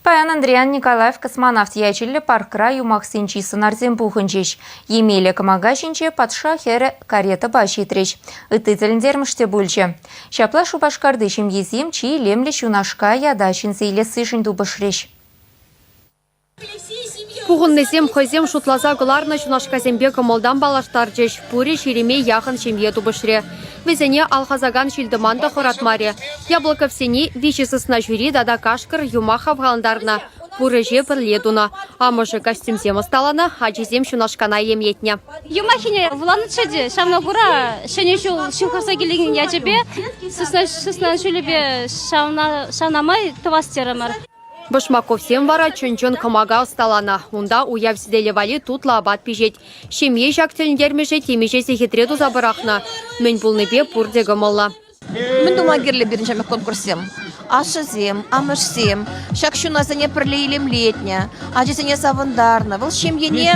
Паян Андриян Николаев космонавт ячӗллӗ паркра юмахсенчи сӑнарсем пухӑнчӗҫ. Емеля кӑмака ҫинче патша хӗрӗ каретӑпа ҫитрӗҫ. Ытти тӗлӗнтермӗш те пулчӗ. Ҫапла Шупашкарти ҫемьесем чи илемлӗ ҫунашка ята ҫӗнсе илессишӗн тупӑшрӗҫ. Пухӑннисем хӑйсем шутласа кӑларнӑ ҫунашкасемпе кӑмӑлтан паллаштарчӗҫ. Пурӗ ҫирӗме яхӑн ҫемье тупӑшрӗ. Вӗсене алхасакан ҫил-тӑман та хӑратмарӗ. Яблоковсене виҫӗ сысна ҫури тата кашкӑр юмах хавхалантарнӑ. Пур ӗҫе пӗрле тунӑ. Амӑшӗ костюмсем ӑсталанӑ, ачисем ҫунашкана илемлетнӗ. Юмахине вуланӑччӗ те, ҫавна кура Ҫӗнӗ ҫул ҫывхарса килекен ячӗпе сысна ҫулӗпе ҫавна май тӑвас терӗмӗр. Башмаковсем вара чӑн-чӑн кӑмака ӑсталанӑ. Унта уяв сӗтелӗ валли тутлӑ апат пиҫет. Ҫемье ҫак тӗлӗнтермӗше темиҫе сехетре туса пӑрахнӑ. Мӗн пулнипе пурте кӑмӑллӑ. Мӗн тума кирлӗ пирӗн ҫамрӑк конкурссем? Ашшӗсем, амӑшсем ҫак ҫунасене пӗрле илемлетнӗ, ачасене савӑнтарнӑ. Вӑл ҫемьене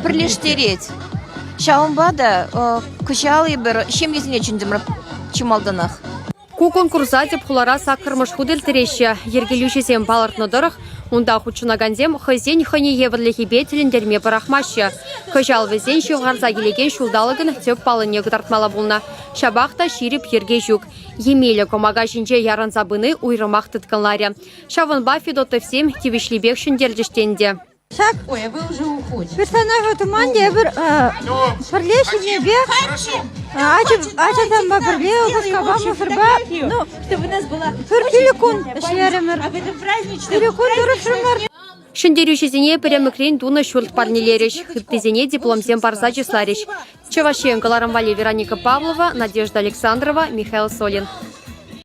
пӗрлештерет. Ҫавӑнпа та кӑҫал эпир ҫемьесене чӗнтӗмӗр чи малтанах. Ку конкурса тӗп хулара саккӑрмӗш хут ирттереҫҫӗ. Йӗркелӳҫӗсем палӑртнӑ тӑрӑх, унта хутшӑнакансем хӑйсен хӑйне евӗрлӗхӗпе тӗлӗнтерме пӑрахмаҫҫӗ. Кӑҫал вӗсен ҫывхарса килекен ҫулталӑкӑн тӗп паллине кӑтартмалла пулнӑ. Ҫапах та ҫирӗп йӗрке ҫук. Емеля кӑмака ҫинче ярӑнса пыни уйрӑмах тыткӑнларӗ. Ҫавӑнпа Федотовсем тивӗҫлипех ҫӗнтерчӗҫ те ӗнтӗ. Ҫак персонажа туман тепӗр пӗрле ҫемьепе ачасемпе пӗрле упӑшкапа мӑшӑрпа ну пӗр пилӗк кун ӗҫлерӗмӗр. Пилӗк кун тӑрӑшрӑмӑр. Ҫӗнтерӳҫӗсене пӗремӗкрен тунӑ ҫурт парнелерӗҫ, ыттисене дипломсем парса чысларӗҫ. Чӑваш Ен кӑларӑм валли Вероника Павлова, Надежда Александрова, Михаил Солин.